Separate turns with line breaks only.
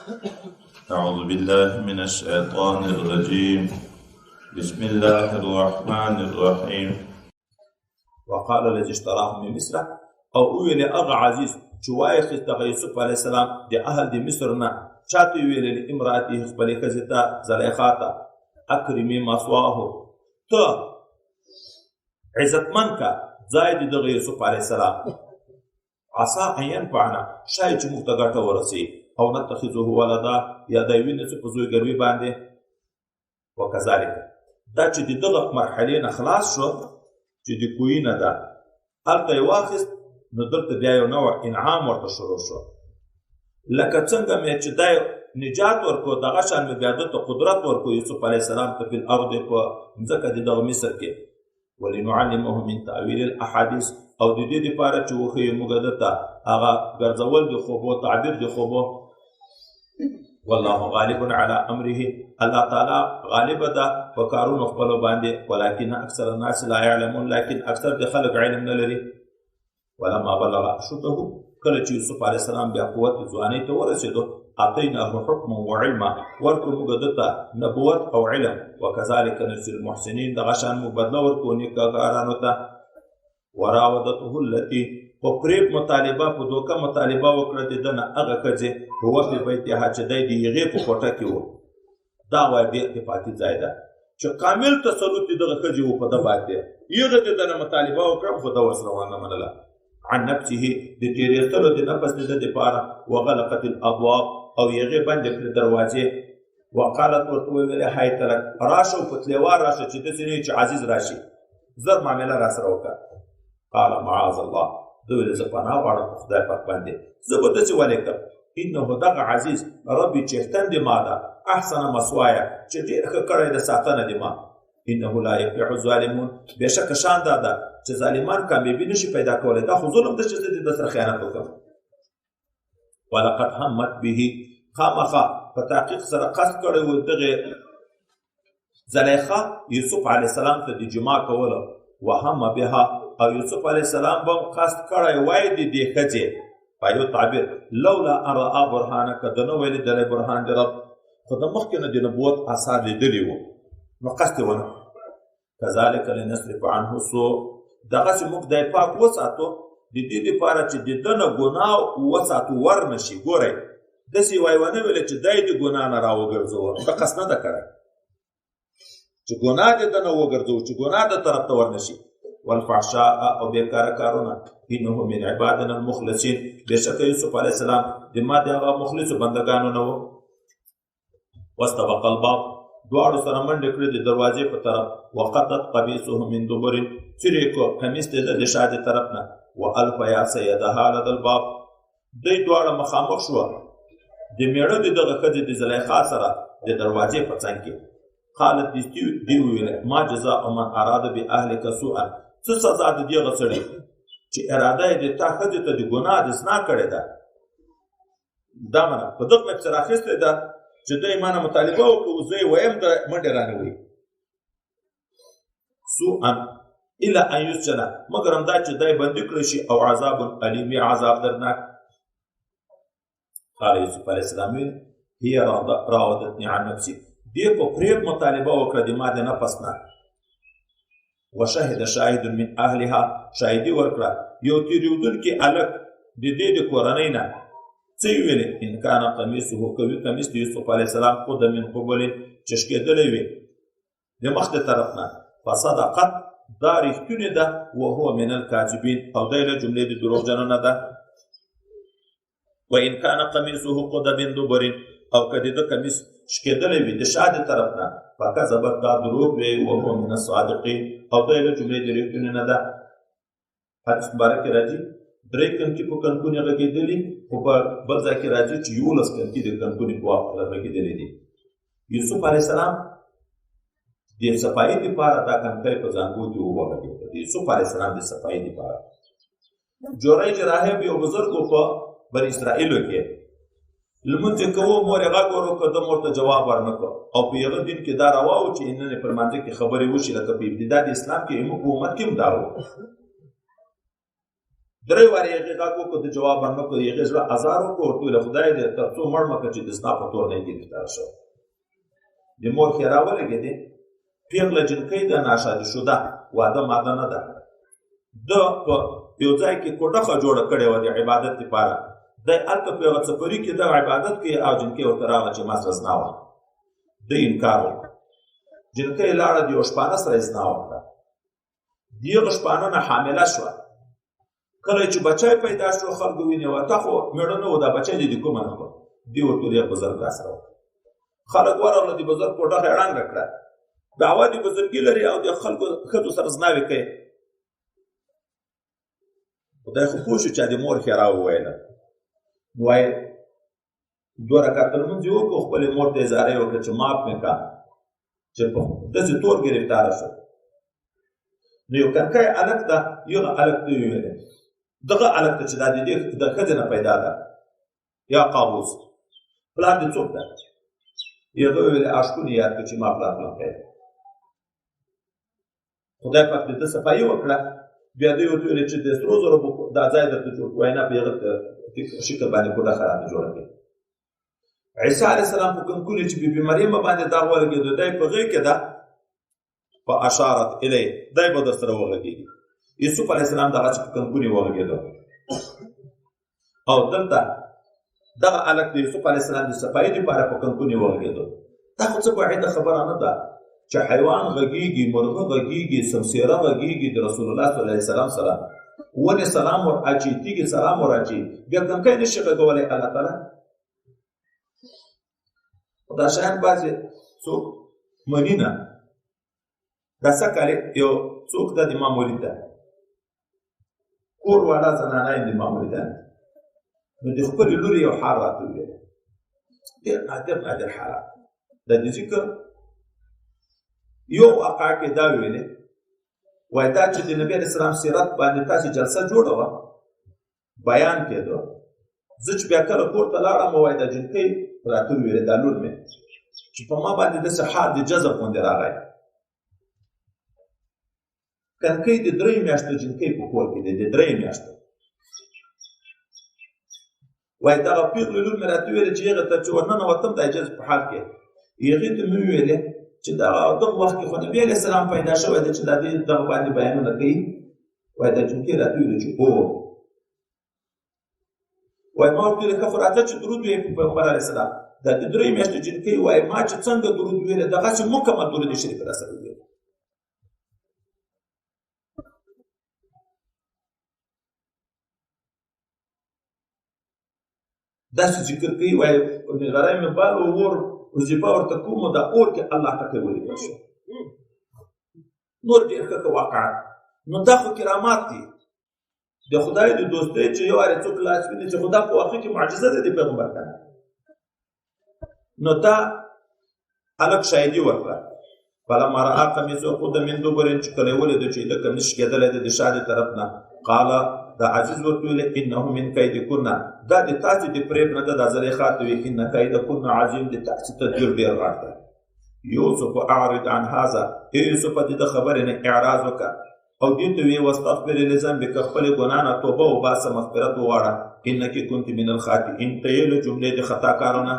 أعوذ بالله من الشيطان الرجيم. بسم الله الرحمن الرحيم.
وقال الذي اشتراه من مصر، او ویل هغه عزیز چې وایخیست دغه یوسف علیه السلام د اهل د مصر نه، چاته یې ویل؟ لامرأته، خپلې ښځې ته زلیخا ته، اکرمي مثواه، ته عزتمن که ځای د دغه یوسف علیه السلام، عسا ان ينفعنا، شاید چې موږ ته ګټه ورسي، او نتخذه ولدا، یا دی ویني په زوی ګروي باندې. وکذلک، دا چې د دغه مرحلې نه خلاص شو چې د کوی نه ده هلته یې واخیست، نو دلته بیا یو نوع انعام ورته شروع شو. لکه څنګه مې چې دی نجات ورکړو، دغه شان مې بیا ده ته قدرت ورکړو یوسف علیه السلام ته فی الارض، په مځکه د دغه مصر کې. ولنعلمه من تأویل الاحادیث، او د دې دپاره چې وښیو موږ ده ته هغه ګرځول د خوبو، تعبیر د خوبو. والله غالب على امره، الله تعالی غالب ده په کارونو خپلو باندې، ولكن اکثر الناس لا يعلمون، لكن اکثر د خلک علم نه لري. ولما بلغ اشده، کله چې یوسف علیه السلام بیا قوت ځوانۍ ته ورسېدو، اعطیناه حکما وعلما، ورکړو موږ ده ته نبوت او علم. وکذلک نجزي المحسنین، دغه شان موږ بدله ورکړو نیکارانو ته. وراودته التي، په فریب مطالبه، په دوکه مطالبه وکړه د ده نه هغه ښځې، هو فی بیتها، چې دی د هغې په کوټه کې و. دا وایي ډېر اتفاقي ځای ده چې کامل تسلط د دغه ښځې و په ده باندې. هغه د ده نه مطالبه وکړه، خو ده ورسره ونه منله. عن نفسه، د تېرېستلو د نفس د ده دپاره. وغلقت الابواب، او هغې بندې کړې دروازې. وقالت، ورته وویلې، هیت لک، راشه او په تلوار راشه چې داسې نه وي چې عزیز راشي، زر معامله راسره وکړه. قال معاذ الله، ده ویل زه پناه غواړم په خدای پاک باندې، زه به داسې ولې کړم؟ انه دغه عزیز ربي چښتن د ما ده، احسن مسوایا، چې ډېر ښه کړی د ساتنه د ما. انه لا یفلح الظالمون، بېشکه شان دا ده چې ظالمان کامیابي نشي پیدا کولی. دا خو ظلم ده چې زه دې ده سره خیانت وکړم. ولقد همت به، خامخا په تحقیق سره قصد کړی و دغې زلیخا یوسف علیه السلام ته د جماع کوله. وهم بها، او یوسف علیه السلام به هم قصد کړی وای د دې ښځې په یو تعبیر، لولا ان رآ برهانه، که ده نه وی لیدلی برهان د رب، خو د مخکې نه د نبوت آثار لیدلي وو، نو قصد یې ونه کړ. کذلک لنصرف عنه السوء، دغسې موږ دی پاک وساتو د دې دپاره چې د ده نه ګناه وساتو ور نه شي. ګورئ داسې وای ونه ویله چې دی د ګناه نه راوګرځوه، ده قصد نه ده کړی چې ګناه دې ده نه وګرځوو، چې ګناه ده طرف ته ور نه شي. والفحشاء، او بېکاره کارونه. انه من عبادنا المخلصین، بېشکه یوسف علیه السلام د ما د هغه مخلصو بندګانو نه و. واستبق الباب، دواړو سره منډې کړې د دروازې په طرف. وقدت قمیصه من دبر، څیرې کړو قمیص د ده د شا د طرف نه. والف یا سیدها لدى الباب، دوی دواړه مخامخ شوه د مېړه د دغه ښځې د زلیخا سره د دروازې په څنګ کې. قالت، دې وویل، ما جزاء من اراد باهلک سوءا، څه سزا د دې هغه سړي چې اراده یې د تا ښځې ته د ګناه د زنا کړې ده؟ دا منه په دغه مې پسې راخیستې ده چې دوی ما نه مطالبه وکړو، زه یې وایم د منډې رانه وي. سوءا الا ان یسجن، مګر همدا چې دی بندي کړی شي، او عذاب الیم، عذاب دردناک. قال یوسف علیه السلام ویل، هي راودتني عن نفسي، دې په فریب مطالبه وکړه د ما د نفس نه. وشهد شاهد من اهلها، شاهدي ورکړه یو تېرېدونکي هلک د دې د کورنۍ نه. څه یې ویلې؟ ان کان قمیصه، که وي قمیص د یوسف علیه السلام قد من قبل، چې شکېدلی وي د مخ د طرف نه، فصدقت، دا رښتونې ده، وهو من الکاذبین، او دی له جملې د دروغجنو نه ده. وان کان قمیصه قد من دبر، او که د ده قمیص شکېدلی وي د شا د طرف نه، فکذبت، دا دروغ وي، وهو من الصادقین، او دی له جملې د رښتونې نه ده. حدیث مبارک کې راځي درې کنکي په کنکونې غږېدلي، خو په بل ځای کې راځي چې 11 کنکي د کنکونې په وخت غږېدلي دي. یوسف علیه السلام د صفایي دپاره دا کنکی په زانګو کې وغږېده، د یوسف علیه السلام د صفایي دپاره. جوری راهب یو بزرګ و په بني اسرائیلو کې، لمونځ یې کوو، مور یې غږ ور وکړ، ده مور ته جواب ورنه کړ. او په هغه دین کې دا روا و چې نن په لمانځه کې خبرې وشي، لکه په ابتدا د اسلام کې موږ په امت کې هم دا و. درې وارې هغې غږ وکړو، د جواب ورنه کړو، هغې زړه ازار وکړو، ورته ویل خدای دې تر څو مړ مه کړه چې د زنا په تور نه یې ګرفتار شو. د مور ښېرا ولګېدې، پېغله جینکۍ ده، ناشادي شده، واده ماده نه ده. ده په یو ځای کې کوټخه جوړه کړې وه د عبادت لپاره. دی هلته په یوه څپري کې دغه عبادت کوي او جینکۍ ورته راغله چې ما سره زنا وکړه. ده انکار وکړ. جینکۍ لاړه د یو شپانه سره یې زنا وکړه. د هغه شپانه نه حامله شوه. کله چې بچی پیدا شو خلکو ویني وه تا خو مېړه نه و، دا بچی دې د کومه نه کړ؟ دې ورته ویل بزرګ راسره وکړه. خلک ورغله، د بزرګ کوټه یې ړنګه کړه. دعوه د بزرګي لري او د خلکو ښځو سره زناوې کوي. خدای خو پوه شو چې د مور ښېرا وویله. نو وایي دوه رکعته لمونځ یې وکړو، خپلې مور ته یې زارۍ وکړه چې معاف مې کړه چې په داسې تور ګرفتاره شو. نو یو کنکی هلک ده، یغه هلک ته یې وویلې، دغه هلک ته چې دا د دې د ښځې نه پیدا ده، یا قابوس پلار دې څوک ده؟ هغه وویل اشکونې یاد کړه چې ما پلار پلانکی دی. خدای پاک د ده صفایي وکړه. بیا دوی ورته وویل چې د سرو زرو دا ځای درته جوړ کړو، وایي نه په هغه شکل باندې کوټه خرابه جوړه کړي. عیسی علیه السلام په کوم کلي چې بي بي مریم باندې داغ ولګېدو، دی په غېږ کې ده، په اشارت الی دی به در سره وغږېږي. یوسف علیه السلام دغه چې په کوم کلي وغږېدو. او دلته دغه هلک د یوسف علیه السلام د صفایي دپاره په کوم کلي وغږېدو. دا خو څه بعیده خبره نه ده چې حیوان غږېږي، مرغه غږېږي، سمسیره غږېږي د رسول الله صلی الله علیه وسلم سره، ونې سلام ور اچي، تیږې سلام ور اچي، بیا کنکی نه شي غږولی الله تعالی. خو دا شیان بعضې څوک مني نه. دا څه کال یو څوک ده د ما مرید ده، کور والا زنانه یې د ما مرید ده، نو د خپلې لورې یو حال راته وویل، ډېر نادر نادر حالات دا د ذکر. یو واقعه کې دا ویلې، وایي دا چې د نبي علیه السلام سیرت باندې تاسې جلسه جوړه وه، بیان کېده، زه چې بیا کله کور ته لاړم، وایي دا جینکۍ راته وویلې، دا لور مې چې په ما باندې داسې حال د جذب غوندې راغی. کنکۍ د درې میاشتو جینکۍ په کور کې دی، د درې میاشتو. وایي دغه پېغلې لور مې راته وویلې چې هغه ته چې ورننوتم د جذب په حال کې، هغې ته مې وویلې چې دغه وخت کې خو نبي علیه السلام پیدا شوی دی چې دا دې دغه باندې بیانونه کوي. وایي دا جینکۍ راته وویلې چې هو. وایي ما ورته وویل ښه خو راځه چې درود ووایې په پیغمبر علیه السلام. دا د درې میاشتو جینکۍ وایي ما چې څنګه درود وویلې دغسې مکمل درود شریف راسره وویل. داسې ذکر کوي، وایي نغری مې بل اور وظیفه ورته کوم، دا اور کې الله ټکی ولیکل شو. نور ډېر ښه ښه واقعات. نو دا خو کرامات دي د خدای د دوستۍ چې یو وارې څوک لاس ویني چې خدا په واقع کې معجزه ده د پیغمبر که نه. نو دا هلک شاهدي ورکړه. فلما رأى قميصه قد من دبر، چې کله یې ولیده چې د کمیس شکېدلی دی د شا د طرف نه، قال دا عزیز ورته ویل انه من کیدکن، دا د تاسې د فریب نه ده، دا زلیخا ته وي، ان کیدکن عظیم، د تاسې تدبیر ډېر غټ دی. یوسف اعرض عن هذا، ای یوسف د ده خبرې نه اعراض وکړه او دې ته ویې واستغفر لذنبک، خپلې ګناه نه توبه وباسه، مغفرت وغواړه، انک کنت من الخاطئین، ته یې له جملې د خطاکارو نه.